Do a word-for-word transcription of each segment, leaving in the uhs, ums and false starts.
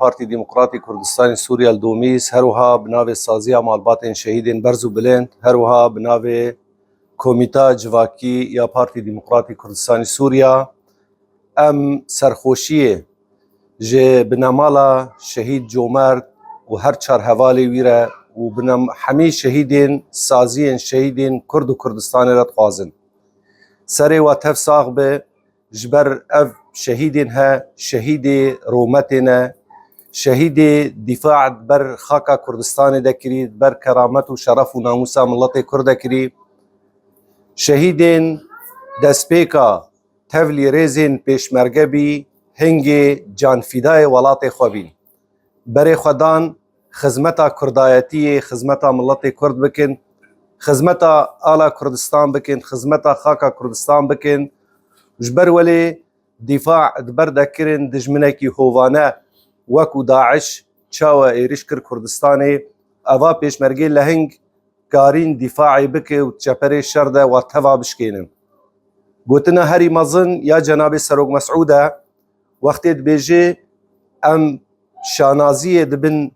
Partî Demokratî Kurdistanê Sûriye li Domîs, her wiha bi navê Saziya Malbatên Şehîdên Berz û Bilind, her wiha bi navê Komîta Civakî ya Partî Demokratî Kurdistanê Sûriye, em serxweşiyê ji binemala Şehîd Comerd û her çar hevalê wî re û binem-, hemî şehîdên saziyên şehîdên Kurd û Kurdistanê re dixwazin. Serê we tev sax be, ji ber ev şehîdên he, şehîdê rûmetê ne, şehîdê dîfa di ber xaka Kurdistanê de kirî, di ber keramet û şeref û namûsa miletê Kurd de kirî. Şehîdên destpêka tevlî rêzên pêşmerge bî, hingê canfîdayê welatê xwe bîn. Berê xwe dan xizmeta kurdayetiyê, xizmeta miletê Kurd bikin, xizmeta ala Kurdistan bikin, xizmeta xaka Kurdistan bikin. Ji ber welê dîfa di ber de kirin dijminekî hovane wekû DAIŞ çawa êrîş kir Kurdistanê, eva pêşmergê lehing karîn dîfaê bike û çeperê şer de wa teva bişkênin. Gotina herî mezin ya Cenabê Serok Mesûd e, wextê dibêje, em şanaziyê dibin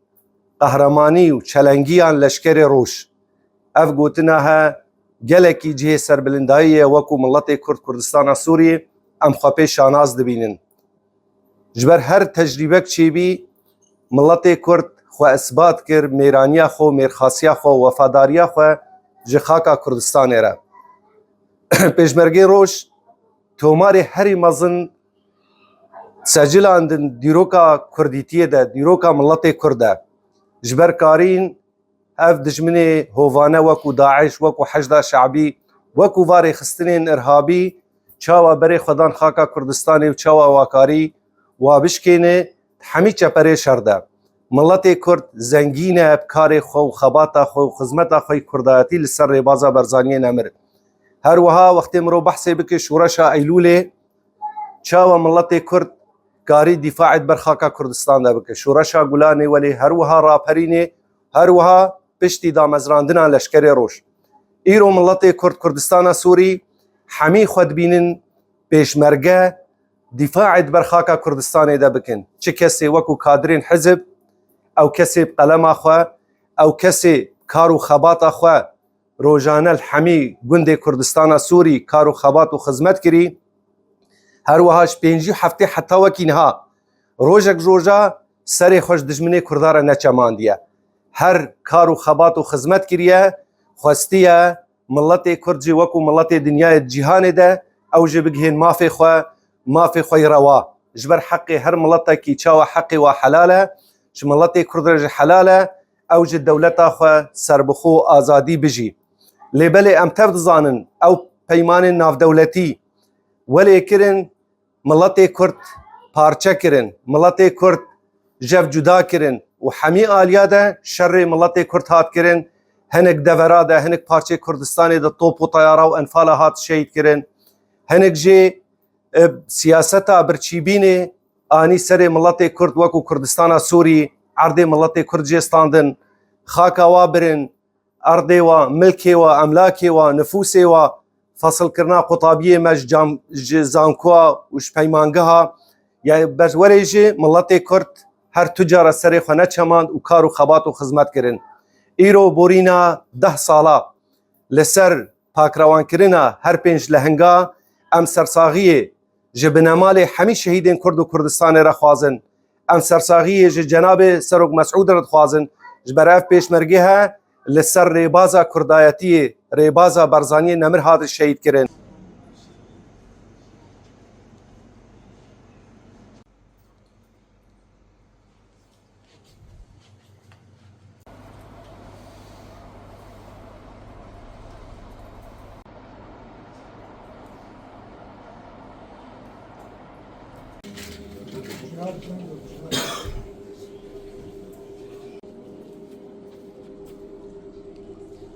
qehremanî û çelengiyan Leşkerê Roj. Ev gotina he gelekî cihê serbilindayî ye, wekû miletê Kurd Kurdistana Sûriyê em xwe pê şanaz dibînin. Ji ber her tecrîbek çêbî, miletê Kurd xwe isbat kir, mêraniya xwe, mêrxasiya xwe, wefadariya xwe ji xaka Kurdistanê re. Pêşmergê Roj tomarê herî mezin secilandin dîroka Kurdîtiyê de, dîroka miletê Kurd de. Ji ber karîn ev dijminê hovane wekû DAIŞ, wekû Heşda Şe'bî, wekû va rêxistinên irhabî çawa berê xwe dan xaka Kurdistanê û çawa wakarî wa bişkêne, hemî çeperê şer de. Miletê Kurd zengîn e bi karê xwe û xebata xwe û xizmeta xwe yê kurdayetî li ser rêbaza Barzaniyê nemir. Her wiha wextê mirov behsê bike şoreşa Eylûlê, çawa miletê Kurd karî dîfaê di ber xaka Kurdistan de bike. Şoreşa Gulanê welê her wiha raperînê, her wiha piştî damezrandina Leşkerê Roj. Îro miletê Kurd Kurdistana Sûrî hemî xwe dibînin pêşmerge, dîfaê di ber xaka Kurdistanê de bikin. Çi kesê wekû kadirên hizib, ew kesê bi qelema xwe, ew kesê kar û xebata xwe rojane li hemî gundê Kurdistana Sûrî kar û xebat û xizmet kirî. Her wiha ji pêncî û heftê heta wekî niha rojek ji roja serê xwe ji dijminê Kurda re neçemandiye. Her kar û xebat û xizmet kiriye, xwestiye miletê Kurd jî wekû miletê dinyayê di cîhanê de ew jî bigihên mafê xwe, mafê xwe yê rewa. Ji ber heqê her miletekî çawa heqê wa helal e, ji miletê Kurd re jî helal e, ew ji dewleta xwe serbixwe û azadî bijî. Lê belê em tev dizanin ew peymanên navdewletî welê kirin, miletê Kurd parçe kirin, miletê Kurd jev cuda kirin û hemî aliya de şerê miletê Kurd hat kirin. Hinek devera de, hinek parçeyê Kurdistanê de top û teyara û enfala hat şehîd kirin. Hinek jî, e, siyaseta birçîbînê anî serê miletê Kurd wekû Kurdistana Sûrî, erdê miletê Kurd jê standin, xaka wa birin, erdê wa, milkê wa, emlakê wa, nifûsê wa, fesilkirina qutabiyê me ji cam-, ji zankoa û ji peymangeha, yani ber werê jî miletê Kurd her tu cara serê xwe neçemand û kar û xebat û xizmet kirin. Îro borîna deh sala li ser pakrewankirina her pênc lehinga em sersaxiyê ji binemalê hemî şehîdên Kurd û Kurdistanê re xwazin. Em sersaxiyê ji cenabê Serok Mesûd re dixwazin, ji ber ev pêşmergê he li ser rêbaza kurdayetiyê, rêbaza Barzaniyê nemir hatin şehîd kirin.